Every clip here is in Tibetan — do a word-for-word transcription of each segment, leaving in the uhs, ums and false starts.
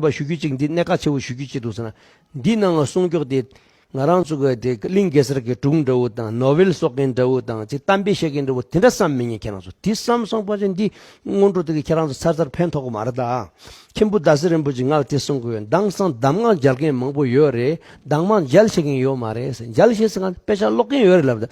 པ་ཞུ་རྒྱུ་གཅིག་འདི་གནད་འགག་ཆེ་བོ་ཞུ་རྒྱུ་གཅིག་འདུག་ཟེར་ན། འདི་ནང་ལ་གསུང་སྐྱོག་དེ་ང་རང་ཚོ་གི་དེ་གླིང་གེ་སར་གྱི་སྒྲུང་འདྲ་བོ་དང་ནོ་བེལ་སོགས་ཀྱི་འདྲ་བོ་དང་ཅིག་གཏམ་དཔེ་བཤད་མཁན་འདྲ་བོ་དེ་འདྲ་བསམ་མི་ཉན་ཁྱེད་རང་ཚོ། དེ་བསམ་སོང་པ་ཅིག་འདི་སྔོན་འགྲོ་དེ་གི་ཁྱེད་རང་ཚོ་ཚར་ཚར་ཕན་ཐོགས་གི་མ་རེད་ད། མཁན་པོ་ཟླ་ཟེར་རིན་པོ་ཆེ་ང་ལ་དེ་གསུང་གི་ཡོད། དེང་སང་གདམས་ངག་མཇལ་མཁན་མང་པོ་ཡོད་རེད། གདམས་ངག་མཇལ་བྱེད་མཁན་ཡོད་མ་རེད་ཟེར། མཇལ་ཤེས་ཟེར་ང་དཔེ་ཆ་ཀློག་མཁན་ཡོད་རེད་ལབ་ད།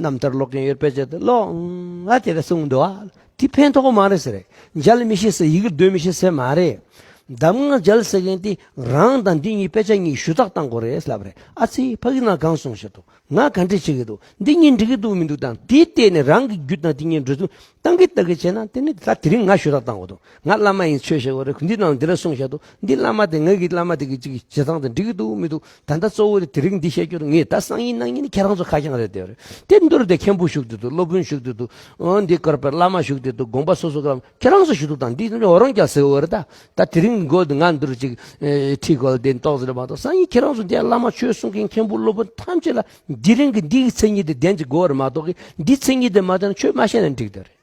རྣམ་ཐར་ཀློག་མཁན་ཡོད་རེད། དཔེ་ཆ་དེ་ཀློག་ང་དེ་འདྲ་གསུང་འདུག་ཨ། དེ་ཕན་ཐོགས་མ་རེད་ཟེར། མཇལ་མི་ཤེས་ཟེར་ཡི་གེ་འདོན་མི་ཤེས་ཟེར་མ་རེད། གདམས་ངག་མཇལ་ཟེར་མཁན་དེ་རང་དང་འདི་གཉིས་དཔེ་ཆ་གཉིས་ཞུ་དག་བཏང་དགོས་རེད་ལབ་རེད། ཨ་ཙི་ཕ་གི་ན་གང་གསུངས་བཞག་འདུག་ང་ག་འདྲས་བྱེད་ཀྱི་འདུག་འདི་གཉིས་འགྲིག་གི་འདུག་མི་འདུག་དང་དེའི་སྟེང་ནས་རང་གི་རྒྱུད་དང་དེ་གཉིས་འདྲ་མཚུངས་བཏང་གི་ལྟ་གི་བྱས་ན་དེ་ནི་ད་དེ་རིང་ང་ཞུ་དག་བཏང་དགོས་འདུག་ང་བླ་མ་ཡིན་ཆོས་བཤད་དགོས་རེད། འདི་ནང་འདི་འདྲ་གསུངས་བཞག་འདུག་འདི་བླ་མ་དེ་ང་གི་བླ་མ་དེ་གི་ཅིག་བྱེད་སྟངས་དེ་འགྲིག་གི་འདུག་མི་འདུག་ད་ལྟ་གཙོ་བོ་དེ་དེ་རིང་འདི་བཤད་རྒྱུ་རེད། ངས་ད་སང་ཉིན་གནངས་ཉིན་ནི་ཁྱེད་རང་ཚོ་ཁ་རྐྱང་རེད་དེ་རེད། དེ་མདོར་དེ་མཁན་པོ་བཞུགས་དེ་འདུག་སློབ་དཔོན་བཞུགས་དེ་འདུག་འོ་འདི་སྐོར་པའི་བླ་མ་བཞུགས་དེ་འདུག་དགོངས་པ་སོ་སོ་ག་ལ་ཁྱེད་རང་ཚོ་ཞུ་གཏུག་དང་འདི་འོ་རང་རྒྱ་ཟེར་བ་རེད། ད་ད་དེ་རིང་མགོ་ང་འདིར་ཅིག་ཁྲིད་དགོས་ལ་དེ་ཏོག་ཙམ་རེད་མ་གཏོགས། སང་ཉིན་ཁྱེད་རང་ཚོ་འདི་བླ་མ་ཆོས་གསུང་མཁན་མཁན་པོ་སློབ་དཔོན་ཐམས་ཅད་ལ་འདི་རིང་གི་འདི་གི་མཚན་ཉིད་དེ་ལྡན་གྱི་དགོས་པ་རེད་མ་གཏོགས་གི་འདི་མཚན་ཉིད་དེ་མ་ལྡན་ན་ཆོས་མ་བཤད་ན་འགྲིག་དེ་རེད།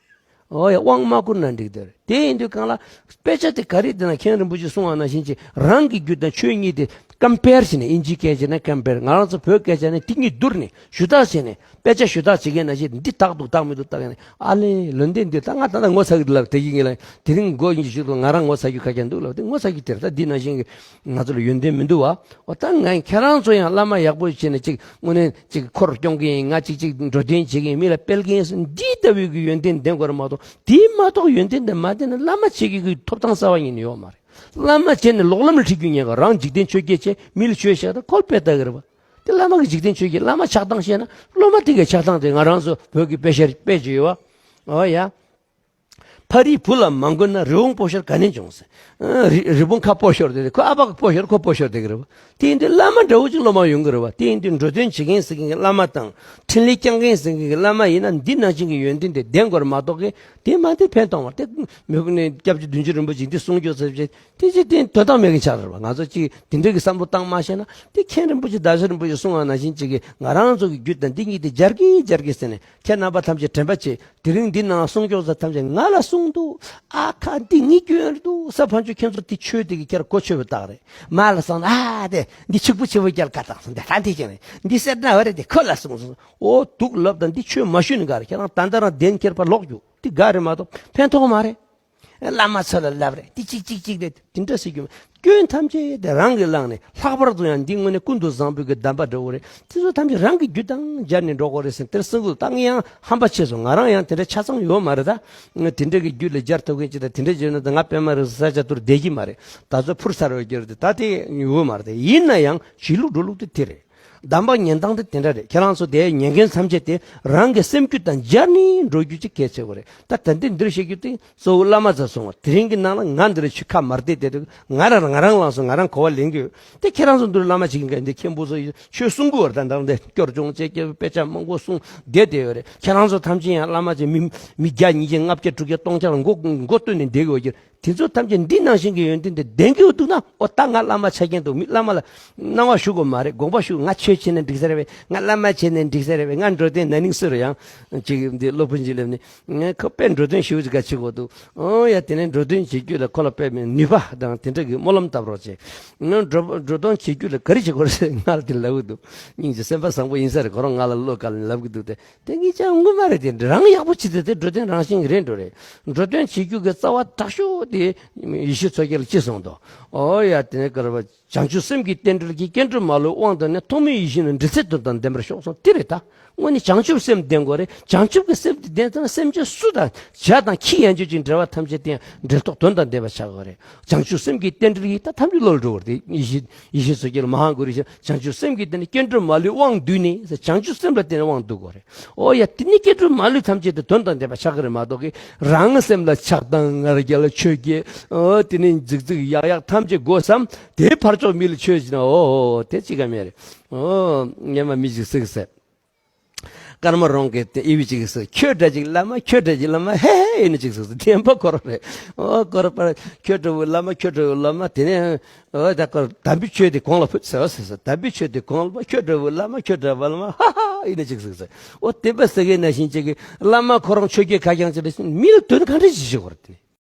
ཨོ་ཡ་དབང་མ་བསྐུར་ན་འགྲིག་དེ་རེད། དེ་ཡིན་དུས་གང་ལ་དཔེ་ཆ་དེ་ག་རེ་དེ་ན་མཁན་རིན་པོ་ཆེ་གསུང་བ་ནང་བཞིན་གྱི་རང་གི་རྒྱུད་དང་ཆོས་གཉིས་དེ་ཀམ་པེར་བྱས་ནས་ཨིན་ཇིའི་སྐད་ཆ་ནས་ཀམ་པེར་ང་རང་ཚོ་བོད་སྐད་ཆ་ནས་དེ་གཉིས་བསྡུར་ནས་ཞུ་དག་བྱས་ནས། དཔེ་ཆ་ཞུ་དག་བྱེད་མཁན་ནང་བཞིན་འདི་དག་འདུག་དག་མི་འདུག་བལྟ་མཁན་ནི་ཨ་ལས་ལོན་ཏན་འདི་ད་ང་ད་ལྟ་ངོ་ཚ་གི་འདུག་ལབ་དེ་གི་ངེད་ལ་དེ་རིང་མགོ་ཡིན་ཞུ་འདུག་ང་རང་ངོ་ཚ་རྒྱུ་ཁ་རྐྱང་འདུག་ལབ་དེ་ངོ་ཚ་རྒྱུ་དེར་ད་འདི་ནང་བཞིན་གི་ང་ཚོ་ལ་ཡོན་ཏན་མི་འདུག་བ། འོ་ད་ང་ཁྱེད་རང་ཚོ་ཡང་བླ་མ་ཡག་པོ་བྱས་ནས་ཅིག་དངོས་གནས་ཅིག་འཁོར་སྐྱོང་གི་ཡིན། ང་ཅིག་ཅིག་འགྲོ་དོན་བྱེད་ཀྱི་ཡིན། མི་ལ་སྤེལ་གི་ཡིན་ཟེར་འདི་ལྟ་བུའི་གི་ཡོན་ཏན་ལྡན་དགོས་རེད་མ་གཏོགས། དེ་མ་གཏོགས་ཡོན་ཏན་དེ་མ་ལྡན་ན་བླ་མ་བྱེད་ཀྱི་གི་ཐོབ་ཐང་གསར་བ་ཡིན་ཡོད་མ་རེད། བླ་མ་བྱས་ནས་ལོག་ལམ་ལ་ཁྲིད་རྒྱུ་ཉེན་ཁ། རང་འཇིག་རྟེན་ཆོས་བརྒྱད་བྱས་མི་ལ་ཆོས་བཤད་ད་ཁོལ་དཔེ་ལྟ་གི་རེད་བ། དེ་བླ་མ་གི་འཇིག་རྟེན་ཆོས་ཀྱི་བླ་མ་ཆགས་སྟངས་བཤད་ན་སློབ་མ་དེ་གའི་ཆགས་སྟངས་དེ་ང་རང་ཚོ་བོད་ཀྱི་དཔེ་ཆ་དཔེ་ཅིག་ཡོད་བ། ཨོ་ཡ། ཕ་རིའི་བུ་ལ་མ་མགོན་ན་རི་བོང་སྤོ་ཤོར་ག་ནས་བྱུང་ཟེར། རི་རི་བོང་ཁ་སྤོ་ཤོར་དེ་རེད། ཁོ་ཨ་ཕ་གི་སྤོ་ཤོར་ཁོ་སྤོ་ཤོར་དེ་གི་རེད་བ། དེ་ཡིན་དུས་བླ་མ་འདྲ་བོ་ཅིག་སློབ་མ་ཡོང་གི་རེད་བ། དེ་ཡིན་དུས་འགྲོ་དོན་བྱེད་མཁན་ཟེར་མཁན་གི་བླ་མ་དང་འཕྲིན་ལས་བསྐྱངས་མཁན་ཟེར་མཁན་གི་བླ་མ་ཡིན་ན་འདི་ནང་བཞིན་གི་ཡོན་ཏན་དེ་ལྡན་དགོས་རེད་མ་གཏོགས་གི་དེ་མ་དེ་ཕན་གཏོང་བ་དེ་མི་ཕུག་ནས་སྐྱབས་རྗེ་བདུད་འཇོམས་རིན་པོ་ཆེ་འདི་གསུང་སྐྱོ་ཚབ་བྱེད། དེ་ཅི་དེ་དོན་དག་མེད་མཁན་ཆགས་རེད་བ། ང་ཚོ་ཅིག་དེ་འདྲ་གི་བསམ་བློ་བཏང་མ་ཤེས་ན་དེ་མཁན་རིན་པོ་ཆེ་ཟླ་ཟེར་རིན་པོ་ཆེ་གསུང་བ་ནང་བཞིན་ཅིག་གི་ང་རང་ཚོ་གི་རྒྱུད་དང་འདི་གཉིས་དེ་སྦྱར་གི་སྦྱར་གི་ཟེར་ནས་ཁྱེད་རྣམ་པ་ཐམས་ཅད་དྲན་པ་བྱེད། དེ་རིང་འདི་ནང་གསུང་སྐྱོ་ཚབ་ཐམས་ཅད་ང་ལ་གསུང་འདུག་ཨ་ཁ་འདི་ངའི་སྐྱོན་རེད་འདུག་ས་ཕན་ཆོད་ཁྱེད་ཚོ་དེ་ཆོས་དེ་གི་ཁྱེད་གོ་ཆོད་པའི་རྟགས་རེད། མ་ལ་སོང་ན་ཨ་དེ་འདི་ཕྱུག་པོ་ཆེ་བོ་རྒྱལ་ཁ་དང་སོང་དེ་ལྷ་འདི་ཅན་རེད། འདི་སེར་སྣ་བ་རེད། དེ་ཁོ་ལ་གསུང་སོང་། ཨོ་འདུག་ལབ་དང་འདི་ཆོས་མ་ཞུས་ནི་ག་རེད། ཁྱེད་རང་ད་ལྟ་རང་གདན་ཁྱེར་པ་ལོག་རྒྱུག་དེ་ག་རེད་མ་གཏོགས་ཕན་ཐོགས་མ་རེད། བླ་མ་ཚོ་ལ་ལབ་རེད། དེ་གཅིག་གཅིག་གཅིག་རེད། དེ་འདྲ་ཟེར་རྒྱུ་མེད། སྐྱོན་ཐམས་ཅད་དེ་རང་གིས་བླངས་ནས་ལྷག་པར་དུ་ཡང་འདི་དངོས་གནས་ཀུན་ཏུ་བཟང་པོའི་གི་གདམས་པ་འདྲ་བོ་རེད། དེ་ཚོ་ཐམས་ཅད་རང་གི་རྒྱུད་དང་སྦྱར་ནས་འགྲོ་དགོས་རེད་ཟེར་དེར་གསུང་གི་འདུག་ད་ངས་ཡང་ཧམ་པ་ཆེ་སོང་། ང་རང་ཡང་དེ་འདྲ་ཆ་ཚང་ཡོད་མ་རེད། ད་ང་དེ་འདྲ་གི་རྒྱུད་ལ་སྦྱར་ཐུབ་མཁན་ཅིག་དང་དེ་འདྲ་བྱས་ན་ད་ང་པད་མ་རི་ས་ཆ་ཐུར་བསྡད་ཀྱི་མ་རེད། ད་ཚོ་འཕུར་ཚར་བའི་རྒྱུ་རེད། ད་དེ་ཡོད་མ་རེད། ཡིན་ན་ཡང་བྱེད་ལུགས་འགྲོ་ལུགས་དེ་དེ་རེད། གདམས་པ་ཉན་སྟངས་དེ་དེ་འདྲ་རེད། ཁྱེད་རང་ཚོ་དེ་ཉན་མཁན་ཐམས་ཅད་དེ་རང་གི་སེམས་རྒྱུད་དང་སྦྱར་ནས་འགྲོ་རྒྱུ་ཅིག་གལ་ཆེ་བོ་རེད། ད་ད་ལྟ་འདིར་བཤད་རྒྱུ་དེ་གཙོ་བོ་བླ་མ་ཚོ་གསུང་བ། དེ་རིང་གི་ནང་ལ་ང་འདིར་ཆུ་ཁ་མར་བལྟས་བསྡད་འདུག་ང་རང་ང་རང་ལངས་སོང་། ང་རང་གོ་བ་ལེན་གྱི་ཡོད། དེ་ཁྱེད་རང་ཚོ་འདིར་བླ་མ་ཅིག་ཡིན་མཁན་འདི་མཁན་པོ་ཚོ་ཆོས་གསུང་གི་བར་དང་དང་དེ་སྐྱོར་སྦྱོང་བྱེད་ཀྱི་དཔེ་ཆ་མང་པོ་གསུང་བསྡད་བསྡད་ཡོད་རེད། ཁྱེད་རང་ཚོ་ཐམས་ཅད་ཡང་བླ་མ་ཅིག་མི་མི་བརྒྱ་ཉིས་བརྒྱ་ལྔ་བརྒྱ་དྲུག་བརྒྱ་སྟོང་བརྒྱ་ལ་མགོ་མགོ་བཏོན་ནས་བསྡད་ཀྱི་ཡོད་ཀྱི། དེ་ཚོ་ཐམས་ཅད་འདི་ནང་བཞིན་གྱི་ཡོན་ཏན་དེ་ལྡན་གྱི་ཡོད་འདུག་ན། ཨོ་ད་ང་བླ་མ་ཆ་རྐྱེན་འདུག་མི་བླ་མ་ལ་གནང་བ་ཞུ་དགོས་མ་རེད། དགོངས་པ་ཞུ། ང་ཆོས་བྱས་ནས་འགྲིག་ས་རེད་པས། ང་བླ་མ་བྱས་ནས་འགྲིག་ས་རེད་པས། ང་འགྲོ་དོན་ན་ནིང་སུ་རུ་ཡང་ཅིག་འདི་སློབ་དཔོན་ཅིག་སླེབས་ནས་ངས་ཁོ་དཔེ་འགྲོ་དོན་ཞུ་ཅིག་ག་བྱེད་དགོས་འདུག་ཨོ་ཡ་དེ་ནས་འགྲོ་དོན་བྱེད་རྒྱུ་ལ་ཁོ་ལ་དཔེ་མེད་ནུས་པ་དང་དེ་འདྲ་གི་སྨོན་ལམ་བཏབ་རོགས་བྱེད། ང་འགྲོ་འགྲོ་དོན་བྱེད་རྒྱུ་ལ་ག་རེ་བྱེད་དགོས་རེད་ང་ལ་དེ་ལབ་གི་འདུག་སྙིང་རྗེ་སེམས་པ་བཟང་པོ་ཡིན་ས་རེད། ཁོ་རང་ང་ལ་བློ་དཀར་ནས་ལབ་གི་འདུག་སྟེ། དེ་ངེད་ཅག་ངོ་མ་རེད། དེ་རང་ཡག་པོ་བྱེད་དེ་དེ་འགྲོ་དོན་རང་བཞིན་གྱི་རེད་འགྲོ་རེད། འགྲོ་དོན་བྱེད་རྒྱུ་གི་རྩ་བ་དྲག་ཤོས་དེ་ཡེ་ཤེས་མཚོ་རྒྱལ་ལ་ཅི་གསུངས་འདུག་ཨོ་ཡ་དེ་ནས་ཀར་བ་བྱང་ཆུབ་སེམས་ཀྱི་རྟེན་འབྲེལ་གྱི་སྐྱེ་འགྲོའི་མ་ལུས་དབང་དུ་ནས་ཐོག་མའི་ཡེ་ཤེས་ནི་འབྲེལ་ཚད་དོན་དང་ལྡན་པར་ཤོག་གསུངས་དེ་རེད་ད། དངོས་གནས་བྱང་ཆུབ་སེམས་ལྡན་དགོས་རེད། བྱང་ཆུབ་ཀྱི་སེམས་དེ་ལྡན་ཙང་སེམས་ཅན་སུ་དང་བྱ་དང་ཁྱི་ཡན་ཆོད་ཅིག་འབྲེལ་བ་ཐམས་ཅད་དེ་ཡང་འབྲེལ་ཐོགས་དོན་དང་ལྡན་པ་ཆགས་དགོས་རེད། བྱང་ཆུབ་སེམས་ཀྱི་རྟེན་འབྲེལ་ཡིན་ད་ཐམས་ཅད་བློ་ལ་འགྲོ་བར་དེ་ཡེ་ཤེས་ཡེ་ཤེས་མཚོ་རྒྱལ་མ་ཧཱ་གུ་རུ་ཞེས་བྱང་ཆུབ་སེམས་ཀྱི་རྟེན་སྐྱེ་འགྲོ་མ་ལུས་དབང་བསྡུས་ནས་བྱང་ཆུབ་སེམས་ལ་བརྟེན་ནས་དབང་བསྡུ་དགོས་རེད། ཨོ་ཡ་དེ་ནི་སྐྱེ་འགྲོ་མ་ལུས་ཐམས་ཅད་དེ་དོན་དང་ལྡན་པ་ཆགས་ཀྱི་རེད་མ་གཏོགས་ཀྱི་རང་སེམས་ལ་ཆགས་སྡང་ང་རྒྱལ་ཆོས་བརྒྱད་ཨོ་དེ་ནི་འཛིག་འཛིག་ཡག་ཡག་ཐམས་ཅད་དགོས་སམ། དེའི་ཕར་ཕྱོགས་མི་ལ་ཆོས་བྱེད་ན་ཨོ་ཨོ་དེ་ཅི་ག་མེད་རེད། ཨོ་སྔོན་མ་མི་ཞིག་གསུངས་ཟེར། ཀརྨ་རོང་གིས་དེ་ཨི་བི་ཅིག་ཟེར། ཁྱོད་འདྲ་ཅིག་བླ་མ་ཁྱོད་འདྲ་ཅིག་བླ་མ་ཧེ་ཧེ་ཡིན་ན་ཅིག་ཟེར། བདེན་པ་ཁོ་རང་རེད། ཨོ་ཁོ་རང་པར་ཁྱོད་འདྲ་བོ་བླ་མ་ཁྱོད་འདྲ་བོ་བླ་མ་དེ་ནས་ཨོ་ད་ཁོ་དམ་པའི་ཆོས་དེ་གོང་ལ་ཕུད་ཟེར་བ་ཟེར་ཟེར། དམ་པའི་ཆོས་དེ་གོང་ལ་ཁྱོད་འདྲ་བོ་བླ་མ་ཁྱོད་འདྲ་བོ་བླ་མ་ཧ་ཧ་ཡིན་ན་ཅིག་ཟེར་ཟེར། ཨོ་བདེན་པ་ཟེར་མཁན་ནང་བཞིན་ཅིག་གི་བླ་མ་ཁོ་རང་ཆོས་བརྒྱད་ཁ་རྐྱང་ཅིག་རེད། མི་ལ་དོན་གང་འདྲ་ཅིག་བྱེད་དགོས་རེད།